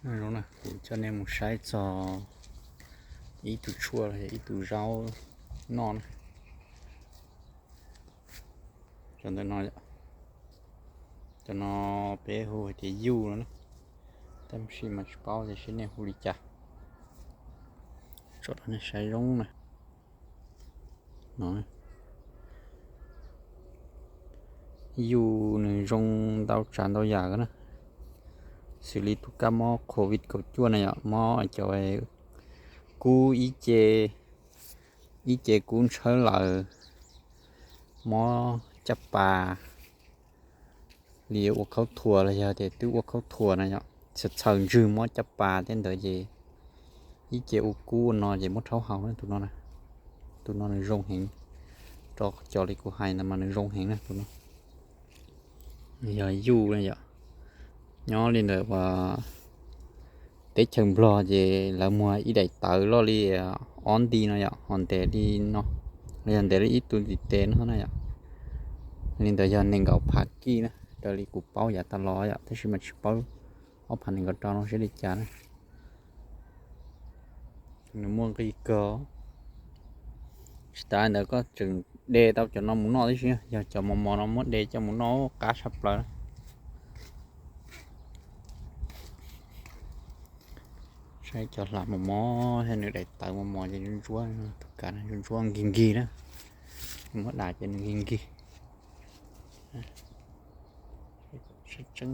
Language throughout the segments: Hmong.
Zoo na, kuv coj nej mus saib txog ib tug tshuaj los yog ib tug zaub noj na. Cov ntawm no, cov no peb hu hais tias yuj no na, tab sis mas tsis paub tias seb nej hu li cas. Tso rau nej saib zoo na. Yuj nws zoo ntau tsav ntau yam na, xws li tus kab mob covid kaum cuaj na yom, mob cov kub ib ce, ib ce kub ntshawb lawm, mob caj pas, li ua khaub thuas los yog tias twb ua khaub thuas na yom, txhaws ntswg mob caj pas tej ntawd ces ib ce ua kub ua no ces muab rhaub haus na tus no. Tus no nws zoo heev, rau cov li kuv hais ntawd mas nws zoo heev na tus no. Yog yuj na yom, nyob li ntawm teb chaws Nplog ces lawv muag ib daim tawv loj li ob nti no yom, ho ntev li no, los yog ntev li ib tug ntiv tes no na yom. Li ntawd yog nees nkaum phav kij na, raws li kuv paub yav tas los yom, tab sis mas tsis paub ob phav nees nkaum rau no seb li cas na. Nws muaj nqi kawg. Tsis tas ntawd koj tseem de tau cov no mus noj tib si, yog cov mos mos no muab de coj mus noj qab tshaj plaws. Saib cov hla mos mos thiab nws daim tawv mos mos ces ntsuab ntsuab, tus kav ntsuab ntsuab nkig nkig na. Muab dam ces nws nkig nkig. Saib tseeb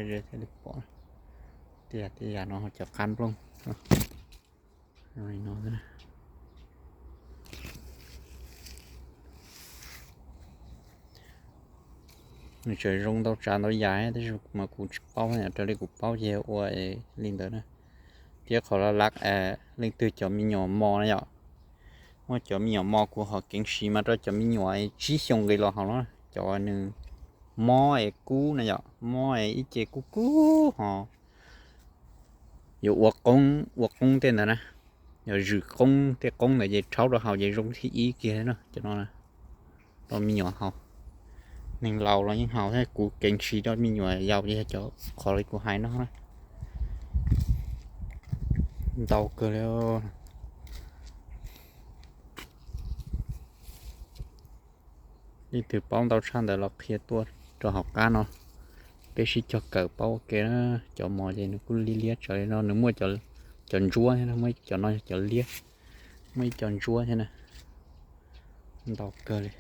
ze thiaj li pom. Tej yam tej yam no cov qab nplooj. Nws tseem zoo ntau tsav ntau yam, tab sis mas kuv tsis paub, raws li kuv paub ces ua li ntawd na. Thiab qhov laj laj, leej twg cov me nyuam mos na yom, muaj cov me nyuam mos kuv ho keev siv mas rau cov me nyuam tsib xyoo nqis los hauv no, cov nws mob es kub na yom, mob es ib ce kub kub ho yuav ua qoob, ua qoob tej ntawd na, yog zwm qoob tej qoob ntawd ces rhaub rau haus ces zoo thib ib kiag no cov no. Rau me nyuam haus, neeg laus los yeej haus thiab, kuv keev siv rau me nyuam yaus ces yog cov qhov li kuv hais no na. Ntau kawg li. Leej twg paub ntau tshaj ntawd los qhia tuaj rau hauv qab no, peb sib cog kawm paub ua ke na. Cov mos ces nws kuj liab liab tsawv li no, nws muaj cov ntsuab thiab, muaj cov no yog cov liab, muaj ib co ntsuab thiab na. Ntau kawg li.